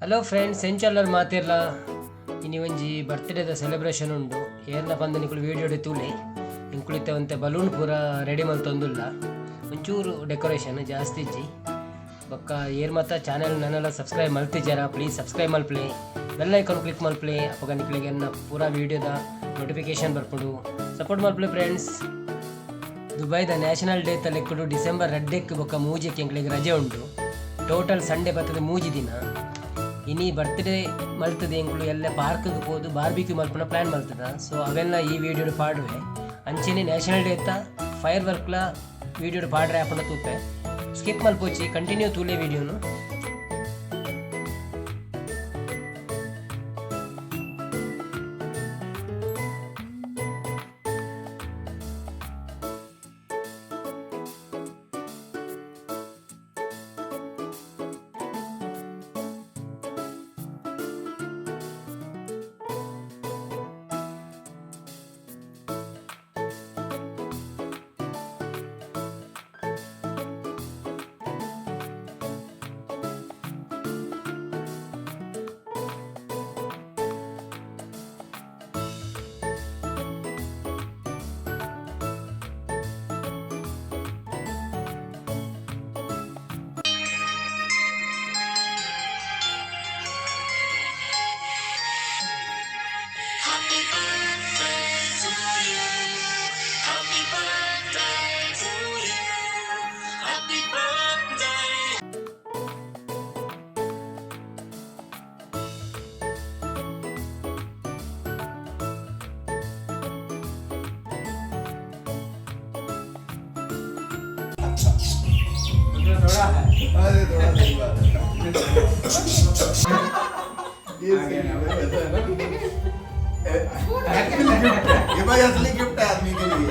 Hello friends, ಎಂಚಲ್ಲರ್ ಮಾತಿರ್ಲ? ಇನಿ ಒಂಜಿ ಬರ್ತ್ಡೇದ celebration ಉಂಡು. ಏರ್ನ ಪಂದ ನಿಕುಲು ವೀಡಿಯೋ ತೂಲೆ. ಇಂಕುಳಿತ ಒಂತೆ ಬಲೂನ್ ಪೂರ ರೆಡಿ ಮಲ್ತೊಂದುಲ್ಲ. ಒಂಚೂರು ಡೆಕೋರೇಷನ್, ಜಾಸ್ತಿ ಇಜ್ಜಿ. ಬೊಕ್ಕ ಏರ್ ಮಾತ ಚಾನೆಲ್ ನನ್ನಲ ಸಬ್ಸ್ಕ್ರೈಬ್ ಮಲ್ತಿಜಾರ, ಪ್ಲೀಸ್ ಸಬ್ಸ್ಕ್ರೈಬ್ ಮಲ್ಪ್ಲೆ, ಬೆಲ್ ಐಕಾನ್ ಕ್ಲಿಕ್ ಮಲ್ಪ್ಲೆ. ಅಪಗ ನಿಕ್ಲೆಗ್ ಎನ್ನ ಪೂರ ವೀಡಿಯೋದ ನೋಟಿಫಿಕೇಶನ್ ಬರ್ಪುಂಡು. ಸಪೋರ್ಟ್ ಮಲ್ಪ್ಲೆ ಫ್ರೆಂಡ್ಸ್. ದುಬೈದ ನ್ಯಾಷನಲ್ ಡೇ ತಲೆಕ್ಕುಡು ಡಿಸೆಂಬರ್ 2ಕ್ಕೆ ಬೊಕ್ಕ 3ಕ್ಕೆ ಎಂಕ್ಲೆಗ್ ರಜೆ ಉಂಡು. ಟೋಟಲ್ ಸಂಡೇ ಬರ್ತದೆ 3 ದಿನ. ಇನಿ ಬರ್ತ್ಡೇ ಮಲ್ತದೆ ಎಂಕುಲು ಎಲ್ಲ ಪಾರ್ಕ್ಗೆ ಪೋದು ಬಾರ್ಬಿಕ್ಯೂ ಮಲ್ಪುನ ಪ್ಲಾನ್ ಮಲ್ತದ. ಸೊ ಅವೆಲ್ಲ ಈ ವಿಡಿಯೋಡು ಪಾಡುವೆ. ಅಂಚೆನೆ ನ್ಯಾಷನಲ್ ಡೇ ಇತ್ತ ಫೈರ್ ವರ್ಕ್ಲ ವೀಡಿಯೋಡು ಪಾಡ್ರೆ ಆಪುಂಡ ತೂಪೆ. ಸ್ಕಿಪ್ ಮಲ್ಪೋಚಿ, ಕಂಟಿನ್ಯೂ ತೂಲೆ ವಿಡಿಯೋನು. Happy birthday to you. Happy birthday to you. Happy birthday. अरे, थोड़ा सही बात है। ये सही है भाई, ऐसा है ना, एक्चुअली गिफ्ट है ये भाई, असली गिफ्ट है आदमी के लिए।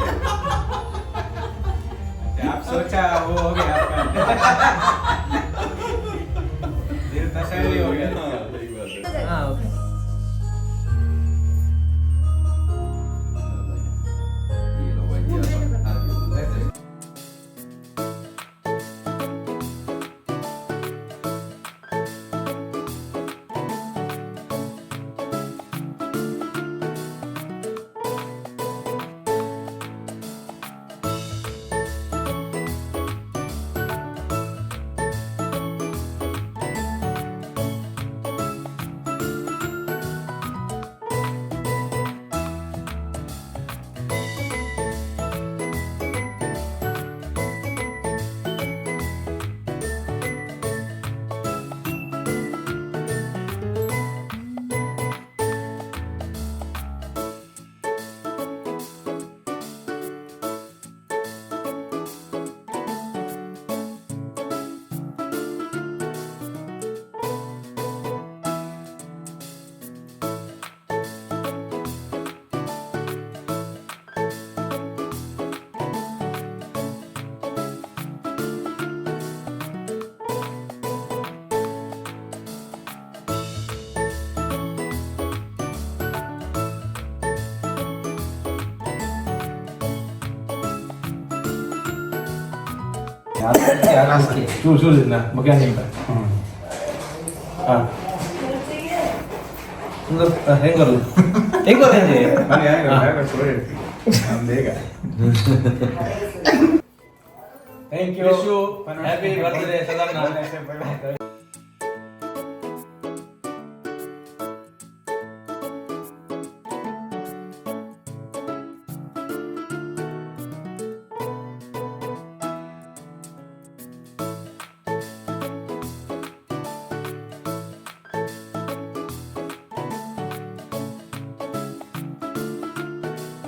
आप सोचा वो हो गया, आपका दिल तसल्ली हो गया। हाँ, सही बात है। ಹಾಂ, ಓಕೆ. ये लो भाई, ये आ गया। ಚೂರು ಚೂರು ತಿನ್ನ ಬೊಕ್ಕೆ ನಿಂತ. ಹಾಂ, ಹೆಂಗ್ ಬರಲ್ಲ, ಹೆಂಗ್ ಬರಲ್ಲ? ಬೇಗ. Thank you, happy birthday Sadanna.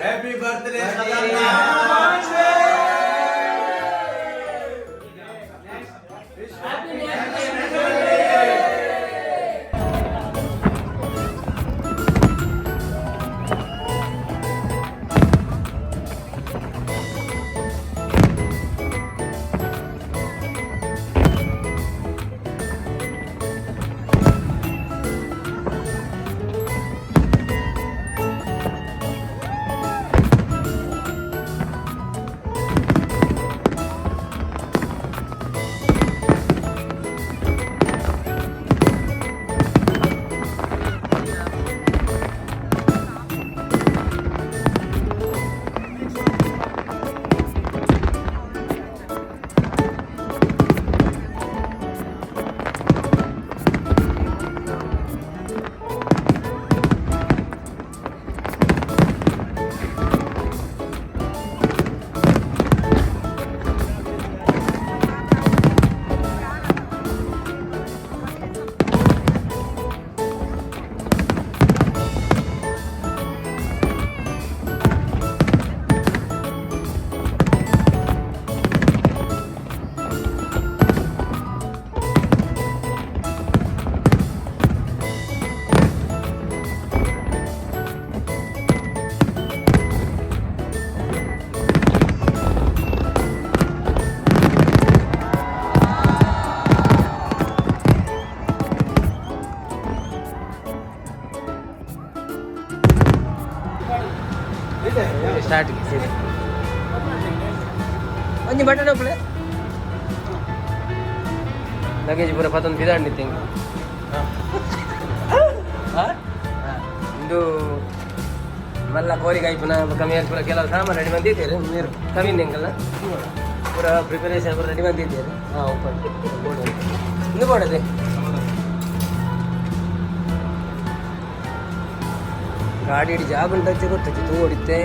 Happy birthday Sadanna. Start ಒಂಜಿ ಬಟನ್ ಒಪ್ಪಲೆ ಲಗೇಜ್ ಪೂರ ಪತ್ತೊಂದು ಬಿದಾಂಡಿ ತಿಂಗ್ ಇಂದು ಮಲ್ಲ ಕೋರಿಗಾಯ್ಪುನ ಕಮ್ಮಿ ಪೂರ ಕೆಲವು ಸಾಮಾನು ರೆಡಿ ಬಂದಿದ್ದೇವೆ ನೀರು ಕಮ್ಮಿ ಎಂಕಲ್ಲ ಪೂರ ಪ್ರಿಪರೇಷನ್ ಪೂರ ರೆಡಿ ಬಂದಿದ್ದೇವೆ. ಹಾಂ, ಓಪನ್ ಬೋರ್ಡ್ ಇಂದು ಬೋರ್ಡ್ ಗಾಡಿ ಇಡೀ ಜಾಗ ಉಂಟು ಗೊತ್ತೈತಿ ತೂ ಹೊಡಿತೆ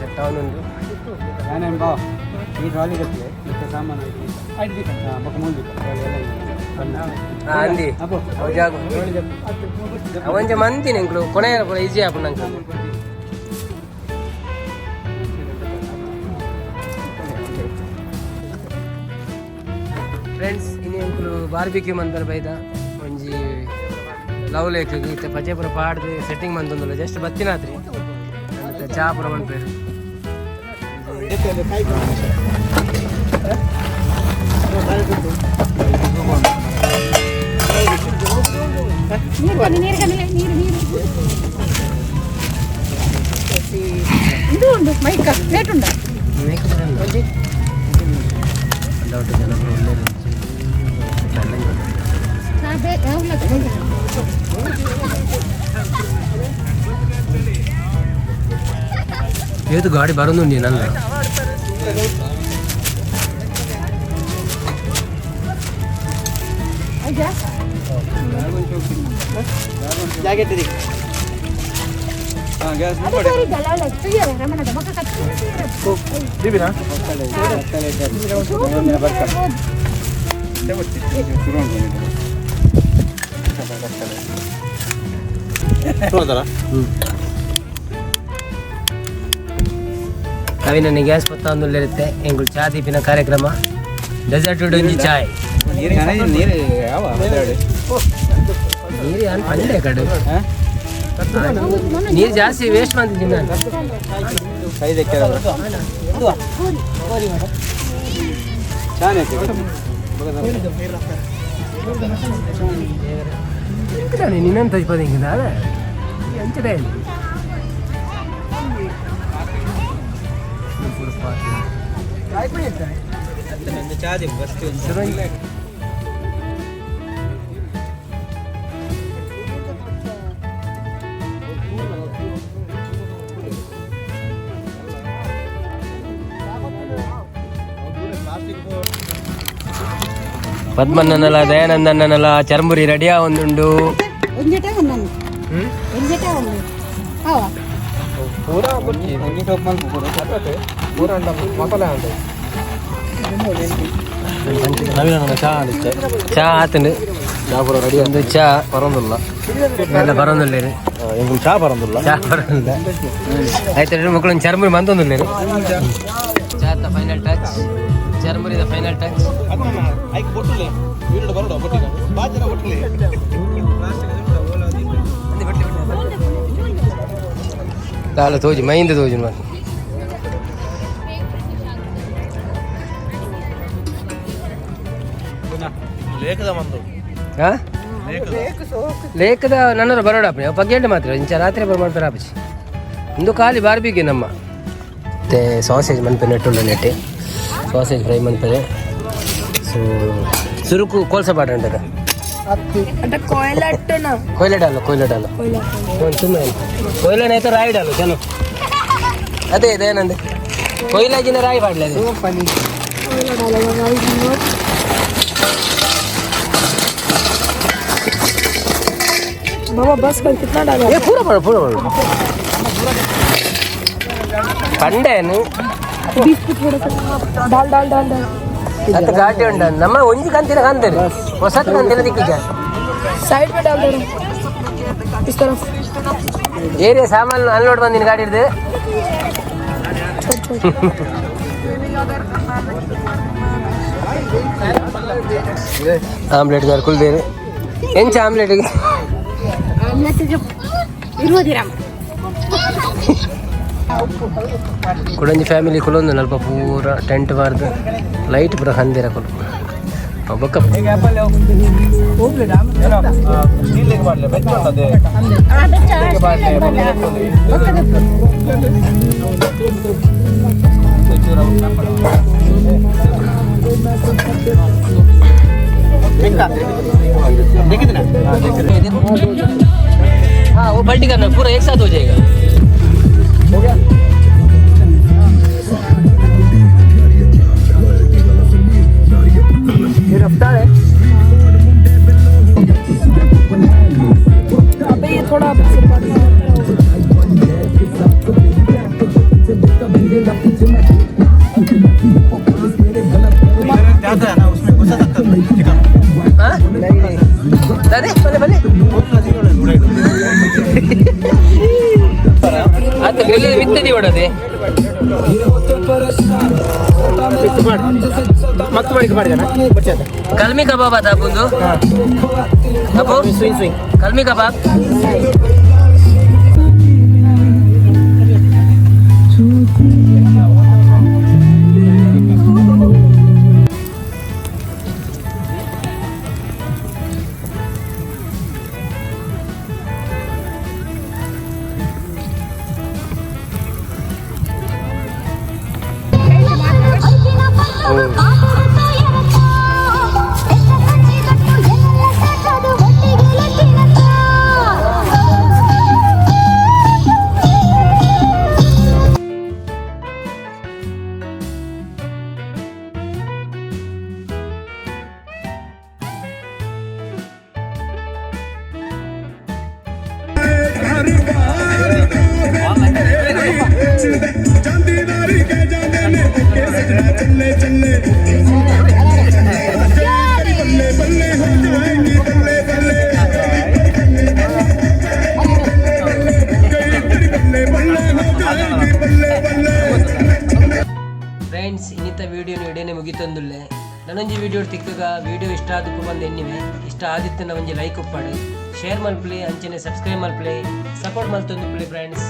ಸೆಟ್ ಆವೊಂದುಂಡು. ನಾನೇನು ಬಾ ಈ ಟ್ರಾಲಿ ಕಟ್ಟಿದೆ ಮತ್ತೆ ಸಾಮಾನು ಬೊಕ್ಕ ಮೂಲು. ಹಾಂ, ಅಂದಿ ಅವು ಜಾಗ ಅವಂಚ ಮಂತಿನ ಎಂಕ್ಲು ಕೊನೆಯ ಪೂರ ಈಜಿ ಆಪುಂಡು ಅಂಕ. ಫ್ರೆಂಡ್ಸ್, ಇನ್ನು ಎಂಕುಲು ಬಾರ್ಬಿಕ್ಯೂ ಮಂದರ್ ಬೈದ ಒಂಜಿ ಲವ್ ಲೇಕ್. ಇತ್ತೆ ಪಜೆ ಪೂರ ಪಾಡ್ದು ಸೆಟ್ಟಿಂಗ್ ಮಂತೊಂದುಲ್ಲ. ಜಸ್ಟ್ ಬತ್ತಿನಾತ್ರಿ ಮತ್ತೆ ಚಾ ಪೂರ ಮನ್ಪೇರು. ನೀರು ಬನ್ನಿ, ನೀರು ಕಮ್ಮಿಲ್ಲ, ನೀರು ನೀರು. ಇದು ಉಂಟು ಮೈಕ ಪ್ಲೇಟ್ ಉಂಟಾ? ಡೌಟ್ ಜನ ಒಳ್ಳೆ. ಏತು ಗಾಡಿ ಬರೋದುಂಡಿ ನನ್ನ. ನವೀನ ಗ್ಯಾಸ್ ಪತ್ತ ಒಂದು ಎಂಗುಲ್ ಚಾ ದೀಪಿನ ಕಾರ್ಯಕ್ರಮ. ಡೆಸರ್ಟ್ ಒಂಜಿ ಚಾಯ್. ನೀರು ಯಾವ? ನೀರು ಯಾನ್ ಪಂಡೆ ಕಡೆ ನೀರು ಜಾಸ್ತಿ ವೇಸ್ಟ್ ಮಾಡ್ತಿದ್ದೀನಿ ನಾನು. ಕೈ ಚಾನೆ. ನಿನ್ನಂತ ತಜ್ಪದ ಹಿಂಗೆ ಅಂಚದೆ. ಪದ್ಮಣ್ಣನಲ್ಲ, ದಯಾನಂದಣ್ಣನಲ್ಲ ಚರ್ಮುರಿ ರೆಡಿಯಾ ಒಂದುಂಡು. ಒಂಜೆಟೆ ಒಂದನ್ನು ಒಂಜೆಟೆ ಒಂದು ಅವ. ಚಾ ಆತಂಡು. ಚಾ ಪೂರ ರೆಡಿ. ಒಂದು ಚಾ. ಬರೋದಿಲ್ಲ. ಎಲ್ಲ ಬರೋದಿಲ್ಲ. ಎಂಕುಲು ಚಾ ಬರೋದಿಲ್ಲ. ಚಾ ಬರೋದಿಲ್ಲ. ಆಯ್ತು ಮಕ್ಕಳು, churmuri ಮಂತೊಂದಿಲ್ಲ. ಚಾತ final touch, ಚರ್ಮುರಿದ final touch. ಐಕ್ ಬೊಟ್ಟುಲೆ ವೀರಡ ಬರೋಡ ಬೊಟ್ಟಿಗೆ ಬಾಜನ ಬೊಟ್ಟುಲೆ. ದಾಲ ತೋಜಿ ಮೈಂದ ತೋಜಿ ಮಾ. ಲೇಖದ ಮಂದು. ಹಾ, ಲೇಖದ ನನ್ನರ ಬರೋಡ ಅಪ್ಪಣೆ ಪಗ್ಗೆಂಟು ಮಾತ್ರ ಇಂಚ ರಾತ್ರಿ ಬರ ಮಾಡ್ತಾರೆ ಆಪಚಿ. ಇಂದು ಖಾಲಿ ಬಾರ್ಬಿಗೆ ನಮ್ಮ. ಮತ್ತೆ ಸಾಸೇಜ್ ಮನ್ಪೆ ನೆಟ್ಟುಂಡ ನೆಟ್ಟೆ ಸಾಸೇಜ್ ಫ್ರೈ ಮನ್ಪೆ. ಸೊ ಸುರುಕು ಕೋಲ್ಸ ಪಾಡ ಉಂಟದ. ಕೊಯ್ಲೆ ಡಾಲು, ಕೊಯ್ಲೆ ಡಾಲು ತುಂಬ. ಕೊಯ್ಲೆನ ಆಯ್ತು, ರಾಯಿ ಡಾಲು ಚಲೋ. ಅದೇ ಇದೇನಂದೆ ಕೊಯ್ಲಾಜಿನ ರಾಯಿ ಪಾಡ್ಲೆ ಅದು. बाबा, बस कर, कितना डाला? ಏ, ಪೂರ ಮಾಡು, ಪೂರ ಮಾಡು ಪಂಡೇನು. बिस्कुट थोड़ा सा डाल डाल डाल डाल. ಅತ್ತ ಘಾಟಿ ಉಂಟ ನಮ್ಮ ಒಂಜಿ ಕಂತಿನ ಕಂತೇನೆ ಹೊಸತ್ ಕಂತಿನ ದಿಕ್ಕಿಜ. साइड में डाल दे रहा इस तरफ. ಏರಿಯಾ ಸಾಮಾನು ಅನ್ಲೋಡ್ ಬಂದಿನ ಗಾಡಿ ಹಿಡ್ದು. छोड़ छोड़. ಆಮ್ಲೆಟ್ ಗಾರ್ ಕುಲ್ದೇರು ಎಂಚ ಆಮ್ಲೆಟ್? ಆಮ್ಲೆಟ್ ಇರುವುದಿರಾಮ್. ಕುಡಂಜಿ ಫ್ಯಾಮಿಲಿ ಕುಲೊಂದು ನಲ್ಪ ಪೂರ ಟೆಂಟ್ ಬಾರ್ದು ಲೈಟ್ ಪೂರ ಹಂದಿರ ಕುಲು ಬೊಕ್ಕ. हाँ, वो पलटी करना, पूरा एक साथ हो जाएगा। ये रफ्तार है। अबे, ये थोड़ा सिर पर। हाँ? दादे, भले भले। ಆತ ಬೆಲ್ಲದ ಮಿತ್ತದಿ ಹೊಡದೆ. ಮಸ್ತ್ ಮಾಡಿ ಮಾಡಿದಾನ. ಕಲ್ಮಿ ಕಬಾಬ್ ಅದ ಅಪ್ಪುಂದು ಅಪ್ಪು. Swing swing. ಕಲ್ಮಿ ಕಬಾಬ್. ਜਾਂਦੀ ਕਹਿ ਜਾਂਦੇ ਨੇ ਕਿ ਸਜਣਾ ਚੱਲੇ ਚੱਲੇ, ਬੱਲੇ ਬੱਲੇ ਹੋ ਜਾਏਗੀ, ਬੱਲੇ ਬੱਲੇ, ਬੱਲੇ ਬੱਲੇ ਹੋ ਜਾਏਗੀ, ਬੱਲੇ ਬੱਲੇ। ಫ್ರೆಂಡ್ಸ್, ಇನ್ನಿತ ವೀಡಿಯೋನು ಇಡೇನೆ ಮುಗಿತಂದುಲ್ಲೆ. ನನೊಂಜಿ ವೀಡಿಯೋ ತಿಕ್ಕಗ. ವೀಡಿಯೋ ಇಷ್ಟ ಆದಕ್ಕೂ ಬಂದು ಎನ್ನಿವೆ. ಇಷ್ಟ ಆದಿತ್ತು ಒಂಜಿ ಲೈಕ್ ಉಪ್ಪಾಡು, ಶೇರ್ ಮಲ್ಪಲಿ, ಅಂಚನೆ ಸಬ್ಸ್ಕ್ರೈಬ್ ಮಲ್ಪಲಿ, ಸಪೋರ್ಟ್ ಮಲ್ತೊಂದು ಫ್ರೆಂಡ್ಸ್.